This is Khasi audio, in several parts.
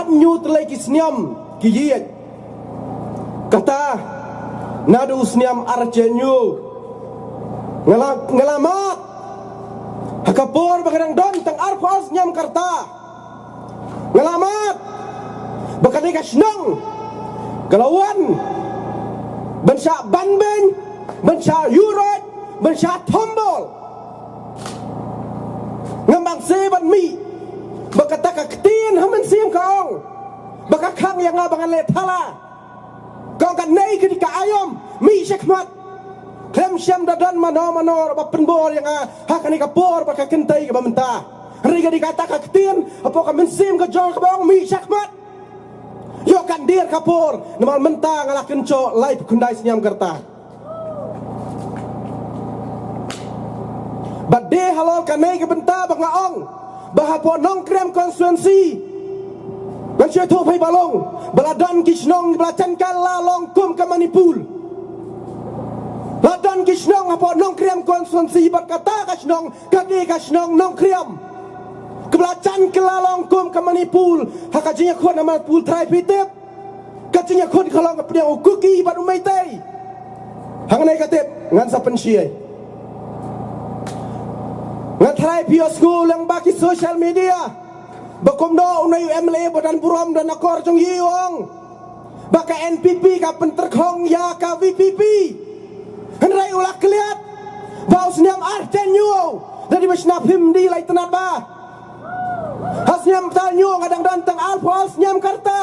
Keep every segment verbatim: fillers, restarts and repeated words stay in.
Hynñiew tylli ki snem ki ïeit. Kata naduh u snem arhajar hynñiew. Nga la, nga la mad ha ka por ba nga dang don tang arphew snem ka rta. Nga la mad ba kane ka shnong ka la wan ban shah banbeiñ, ban shah ïuhroit, ban shah thombor. Ngam bang se ban mih ba kata ka ktien ha mynsiem ka ong ba ka khang ïa nga ba ngan leh thala. Ka ong kane ka dei ka aïom, mih shakhmat. Khlem shym da don mano mano ba pynbor ïa nga ha kane ka por bad ka kynthei kaba mynta. Hynrei ka dei kata ka ktien hapoh ka mynsiem ka jong nga kaba ong mih shakhmat. Ïoh kan dier ka por, namar mynta nga la kynjoh laiphew khyndai snem ka rta. Bad dei halor kane ka bynta ba nga ong ba hapoh Nongkrem constituency ngan shu ïathuh phi ba long ba la don ki shnong ba la jan kylla long kum ka Manipur. La don ki shnong hapoh Nongkrem constituency bad kata ka shnong ka dei ka shnong Nongkrem kaba la jan kylla long kum ka Manipur. Ha ka jingïakhun ha Manipur, trai phi tip, ka jingïakhun ka long hapdeng u Kuki bad u Meitei. Hangne ka tip ngan sa pynshai. Ngan trai phi ïohsngew lang ba ki social media ba kumno u nai u M L A ba don burom don akor jong i u ong ba ka N P P ka pyntyrkhong ïa ka V P P. Hynrei u la klet ba u snem arhajar hynñiew da dei ba shna phim dei lai tnat ba ha snem arhajar hynñiew nga dang don tang arphew snem ka rta.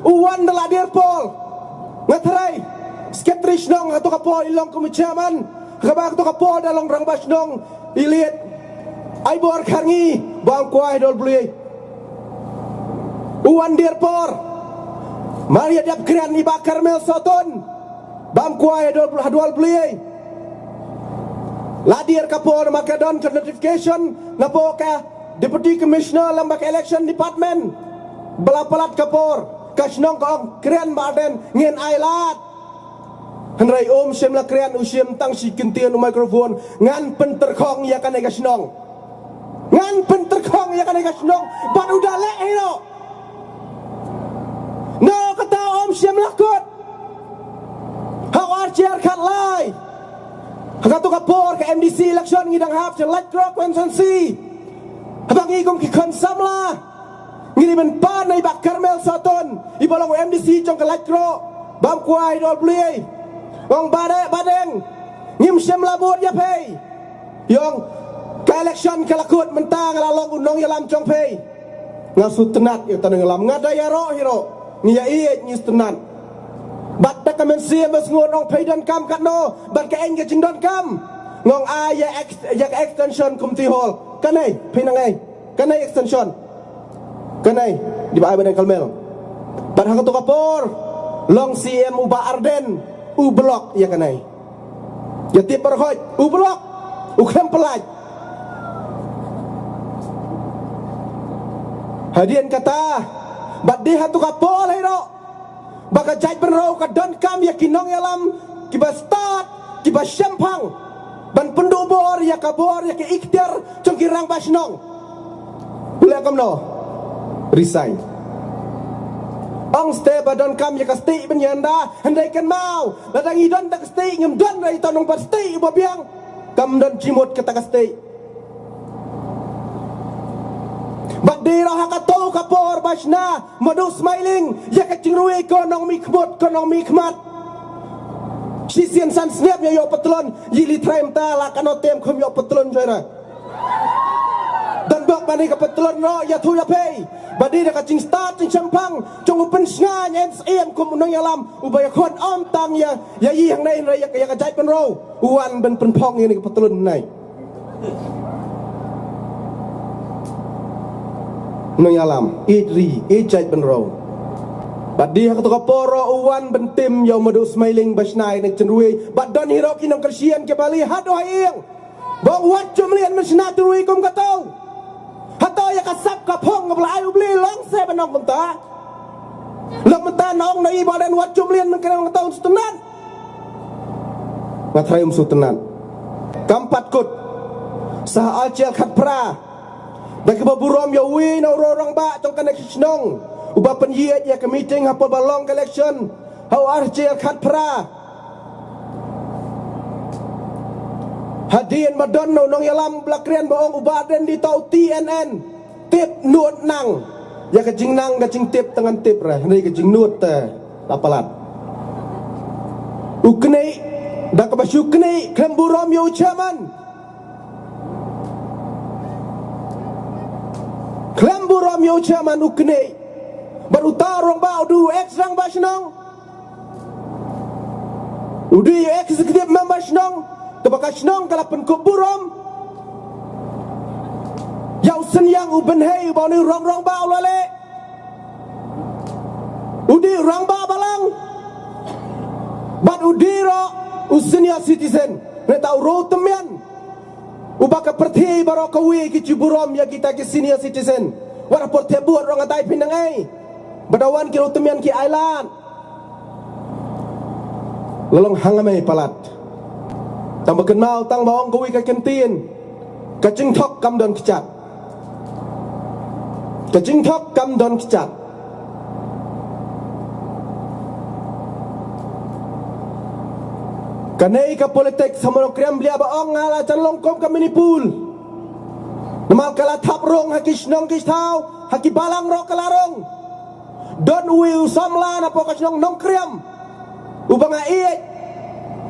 U wan da la dier por. Nga trai secretary shnong ha kato ka por i long kum u chairman. Kaba ha kato ka por da long rangbah shnong i leit Aibor Kharngi ba ong kwai dol bli. U wan dier por. Mar ïa dep kren i Bah Karmel Sohtun ba ong kwai dol ha dol bli. La dier ka por ma ka don ka notification na po ka Deputy Commissioner lem bad ka Election Department ba la palat ka por, ka shnong ka ong kren Bah Ardent ngin ai lad. Hynrei um shym la kren, u shim tang shi kyntien u microphone, ngan pyntyrkhong ïa kane ka shnong. Ngan pyntyrkhong ïa kane ka shnong bad u da leh hi noh. Na kata um shym la kut. Ha u arhajar khatlai ha kato ka por ka M D C election ngi dang hap sha Laitkroh constituency. Haba ngi kum ki khun samla ngi dei ban pan na i Bah Karmel Sohtun i ba long u M D C jong ka Laitkroh ba ong kwai dol bli. Ong ba dei ba deng ngim shym la bud ïa phi. Ïong ka election ka la kut mynta nga la long u nongïalam jong phi. Nga sngewtynnat ïa uta u nongïalam, nga da ïaroh hi ruh, ngi ïa ïeit ngi sngewtynnat. Bad da ka mynsiem ba sngewthuh ong phi donkam katno bad kaei ka jingdonkam. Nga ong ai ïa ex-, ïa ka extension community hall. Kane phi nang ei? Kane extension. Kane dei ba ai ba dang Karmel. Bad ha kato ka por long C M u Bah Ardent u block ïa kane. Ïa tip baroh khoit u block, u khlem pynlait. Hadien kata bad dei ha kato ka por hi ruh ba ka jaitbynriew ka donkam ïa ki nongïalam kiba stad, kiba shemphang ban pynduh bor ïa ka bor, ïa ki ikhtiar jong ki rangbah shnong. U leh kumno? Resign. Ong stet ba donkam ïa ka state ban ïada, hynrei kynmaw lada ngi don da ka state ngim don da ita nongbat state ba biang. Kam don jingmut kata ka state. Bad dei ruh ha kato ka por ba shna Maduh Smiling ïa ka jingrwai ko nongmihkhmat, ko nongmihkhmat. Shisien san snem ïa ïoh patlun, ïa li trai mynta la kano tem khum ïoh patlun joi ra. Don bok ba ni ka patlun ruh ïathuh ïa phi ba dei da ka jingstad jingshemphang jong u pynshngaiñ N S M kum u nongïalam uba ïakhun ym tang ïa, ïa i hangne hynrei ïa, ïa ka jaitbynriew u wan ban pynphong ïa ni ka patlun nai. Nongïalam ïeit ri ïeit jaitbynriew. Bad dei ha kato ka por ruh u wan ban tim ïa u Maduh Smiling ba shna ïa ka jingrwai. Bad don hi ruh ki nongkyrshan kiba leh haduh ha ïing ba wat jum lien ban shna jingrwai kum kato. Hato ïa ka sap ka phong kaba la ai u Blei long se ban ong kumta? Long mynta na ong na i Bah Ardent wat jum lien ban kren kum kato, sngewtynnat. Nga trai um sngewtynnat. Kam pat kut. Sa ha arhajar khatphra da kiba burom ïa uwei na u rangbah jong kane ka shnong Uba pynïaid ïa ka meeting hapoh ba long ka election ha u ar hajar khatphra. Hadien ba don u nongïalam ba la kren ba ong u Bah Ardent dei uta u T N N. Tip nud nang. Ïa ka jingnang ka jingtip te ngan tip re. Hynrei ka jingnud te la palat. U knieh, da kaba shu knieh, khlem burom ïa u chairman. Khlem burom ïa u chairman u knieh. Bad uta u rangbah u dei u ex rangbah shnong. U dei u executive member shnong. Kaba ka shnong ka la pynkup burom ïa u synñiang u bynhei uba une u rong rangbah u la leh. U dei u rangbah balang. Bad u dei ruh u senior citizen. Neta u ruh u tymmen. Uba ka pyrthei baroh kawei ki ju burom ïa kita ki senior citizen. Wat ha por thep vote ruh nga dei phin nang ei. Ba da wan ki ruh u tymmen ki ailad. La long hangmei palat. Tang ba kynmaw tang ba ong kawei ka kyntien. Ka jingthok kam don kjat. Ka jingthok kam don kjat. Kane ka politics ha Nongkrem blia ba ong nga la jan long kum ka mini pool. Namar ka la thap rung ha ki shnong ki thaw, ha ki balang ruh ka la rung. Don uwei u samla napoh ka shnong Nongkrem uba nga ïeit,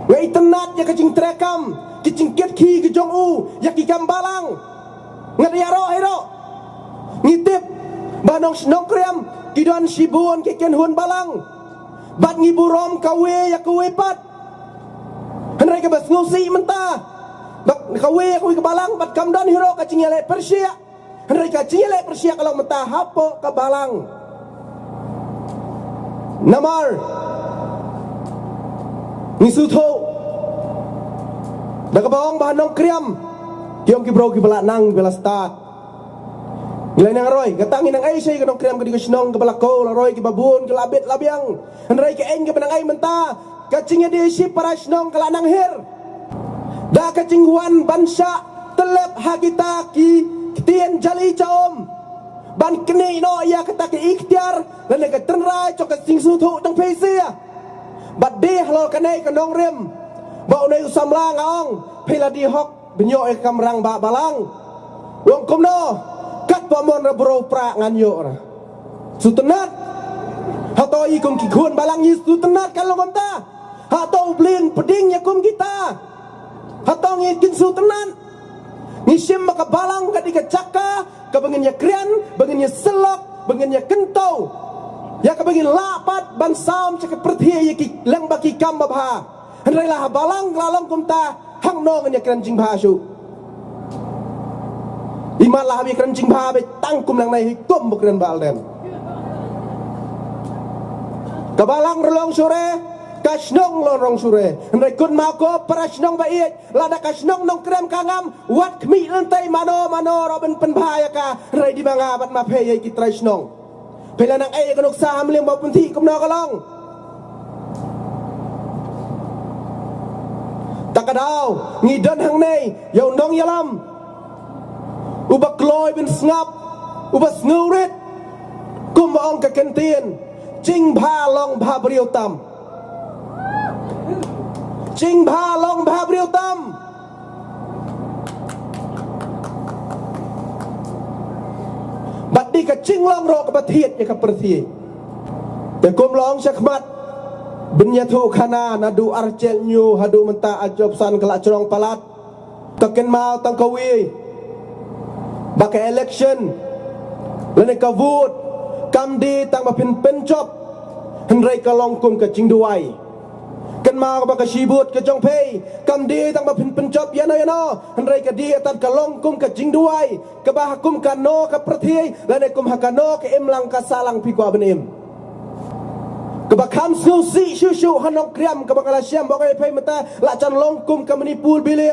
nga itynnad ïa ka jingtreikam, ki jingkit khie ki jong u ïa ki kam balang. Nga ïaroh ïaroh. Ngi tip ba nong Nongkrem ki don shibun ki kynhun balang. Bad ngi burom kawei ïa kawei pat. Hynrei kaba sngewsih mynta, ba kawei ïa kawei ka balang bad kam don hi ruh ka jingïaleh pyrshah. Hynrei ka jingïaleh pyrshah ka long mynta hapoh ka balang. Namar ngi sngewthuh da kaba ong ba ha Nongkrem ki ong ki briew kiba la nang kiba la stad. Ngi la nang roi, kata ngi nang ei shai ka Nongkrem ka dei ka shnong kaba la khaw la roi, kiba bun ki la bit la biang. Hynrei kaei kaba nang ei mynta, ka jingïadei shi para shnong ka la nang her. Da ka jingwan ban shah tyllep ha kita ki ktien jali jahum. Ban knieh noh ïa kata ka iktiar lane ka tynrai jong ka jingsngewthuh jong phi sha. Bad dei halor kane ka nongrim ba une u samla nga ong phi la dei hok ban ïoh ïa ka kamram ba balang. U ong kumno, katba mon ra bro pra ngan ïoh ra. Sngewtynnad. Hato i kum ki khun balang i sngewtynnad ka long kumta? Hato u Blei un pdiang ïa kum kita? Hato ngi kin sngewtynnad? Ngi shim ba ka balang ka dei ka jaka kaba ngin ïakren, ba ngin ïasyllok, ba ngin ïakynthei. Ïa kaba ngin lah pat ban sam sha ka pyrthei ïa ki lyngba ki kam babha. Hynrei la ha balang la long kumta, hangno ngin ïakren jingbha shuh? Imat la haba ïakren jingbha beit tang kum nangne hi kum ba kren ba alden. Ka balang ruh long shuh re, ka shnong ruh long shuh re. Hynrei kynmaw ko para shnong ba ïeit, lada ka shnong Nongkrem ka ngam, wat khmih lynti mano mano ruh ban pynbha ïa ka, hynrei dei ma nga bad ma phi ïa ki trai shnong. Phi la nang ei ka nuksa ha Mylliem Bapynthih kumno ka long. Ta ka daw ngi don hangne ïa u nongïalam uba kloi ban sngap, uba sngewrit, kumba ong ka kyntien, jingbha long bha briew tam. Jingbha long bha briew tam. Bad dei ka jinglong ruh kaba thied ïa ka pyrthei. Te kum long shakhmat ban ïathuh khana naduh archet ñu haduh mynta arjop san ka la jrong palat. Te kynmaw tang kawei ba ka election lane ka vote kam dei tang ba phin pynjop, hynrei ka long kum ka jingduwai. Kynmaw kaba ka shi vote ka jong phi kam dei tang ba phin pynjop ïano ïano, hynrei ka dei tat ka long kum ka jingduwai kaba ha kum kano ka pyrthei lane kum ha kano ka imlang ka sahlang phi kwah ban im. Kaba kham sngewsih shuh shuh ha Nongkrem kaba nga la shem ba ka ïa phi mynta la jan long kum ka mini pool bili.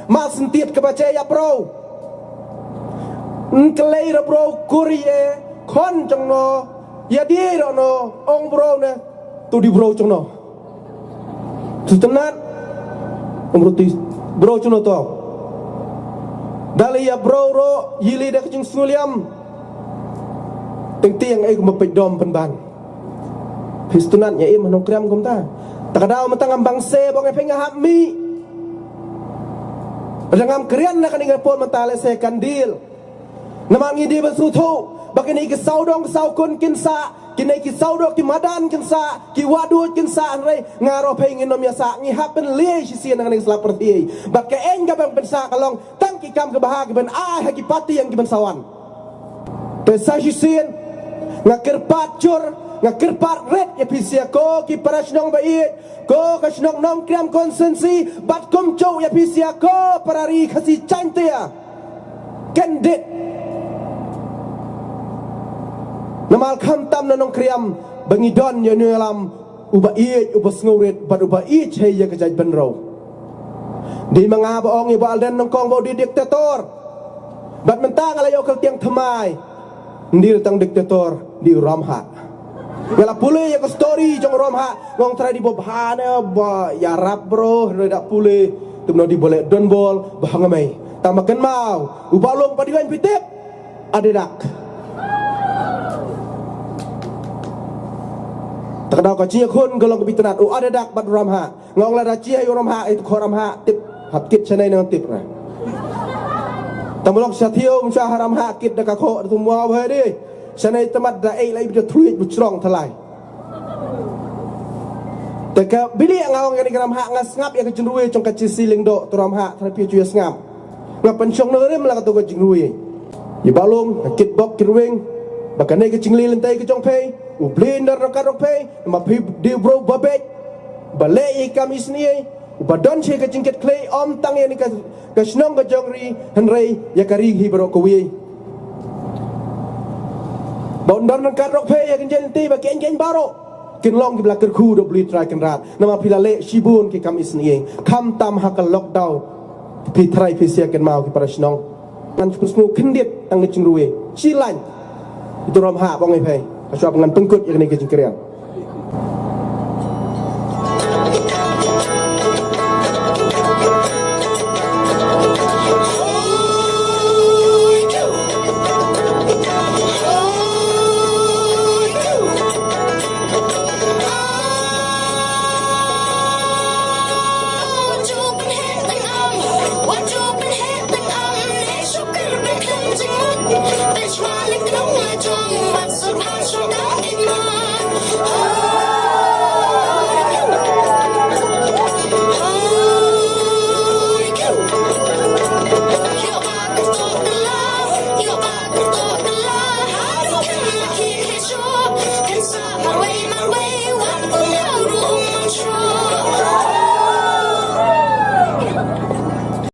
Ma sentied kaba jia ïa bro. Nklei ra bro kuri e khon jong no. Ïa dei ra no ong bro ne. Tu dei bro jong no. Sngewtynnad. Ong bro tu bro jong no to. Dali ïa bro ro yili da ka jingsngewliam. Teng tieng ei kumba peit dom pynban. Phi sngewtynnat ïa im ha Nongkriam kumta. Ta ka daw mynta ngam bang se bong ei phi nga hap mih. Lada ngam kren na kane ka por mynta lehse kan deal. Namar ngi dei ban sngewthuh ba kine ki sawdong ki sawkun kin sah, kine ki sawdong ki madan kin sah, ki wahduid kin sah, hynrei nga ruh phi ngin ym ïa sah, ngi hap ban leh shisien na kane ka sla pyrthei. Ba ka eng ka ban pynsah ka long tang ki kam kiba ha ki ban ai ha ki party ïa ki ban sa wan. Te sa shisien nga kyrpad jur, nga kyrpad rit ïa phi sha ko ki para shnong ba ïeit, ko ka shnong Nongkriam constituency, bad kumjuh ïa phi sha ko para ri Khasi Jaintia. Kendit. Namar khamtam na Nongkriam ba ngi don ïa u nongïalam uba ïeit, uba sngewrit, bad uba ïeit hi ïa ka jaitbynriew. Dei ma nga ba ong ïa Bah Alden Nyngkong ba u dei diktator. Bad mynta nga la ïoh kyrtiang thymmai. Ndei tang diktator, dei u Ramhah. Nga la pule ïa ka story jong u Ramhah, nga ong trai dei ba bha ne ba ïarap bro, hynrei da pule, te mano dei ba leh donbor, ba hangmei. Tang ba kynmaw, u Bah Lung pat dei ban phi tip. Adedak. Ta ka daw ka jingïakhun ka long kaba itynnat. U Adedak bad u Ramhah. Nga ong lada jia ïa u Ramhah, ïa u Ramhah, tip. Hap kit shane nang tip ra. Tang ba lok sha thiew, ym sha ha Ramhah, kit da ka khoh, da tu mua bha dei. Shane tymmat da ei lai bida thluit bu chrong thalai. Te ka bili nga ong kane ka Ramhah nga sngap ïa ka jingrwai jong ka Jesse Lyngdoh, tu Ramhah, tang phi ju ïa sngap. Nga pynshong nongrim la kato ka jingrwai. Ïa Bah Lung, nga kit bok kit wing. Ba kane ka jingleh lynti ka jong phi, U Blei un don ryngkat bad phi, namar phi dei u bro ba beit. Ba leh ïa ka kam isynei, uba don shi ka jingkit khlieh ym tang ïa kane ka, ka shnong ka jong ri, hynrei ïa ka ri hi baroh kawei. Ba un don ryngkat bad phi ïa ka jingleh lynti ba ki ïeng ki ïeng baroh. Kin long kiba la kyrkhu da U Blei Trai Kynrad. Namar phi la leh shibun ki kam isynei. Khamtam ha ka lockdown. Phi trai phi sia kynmaw ki para shnong. Ngan shu pynsngew khyndiat tang ka jingrwai. Shi lain. Ïa u Ramhah bong ei phi. Hashwa ba ngan pynkut ïa kane ka jingkren.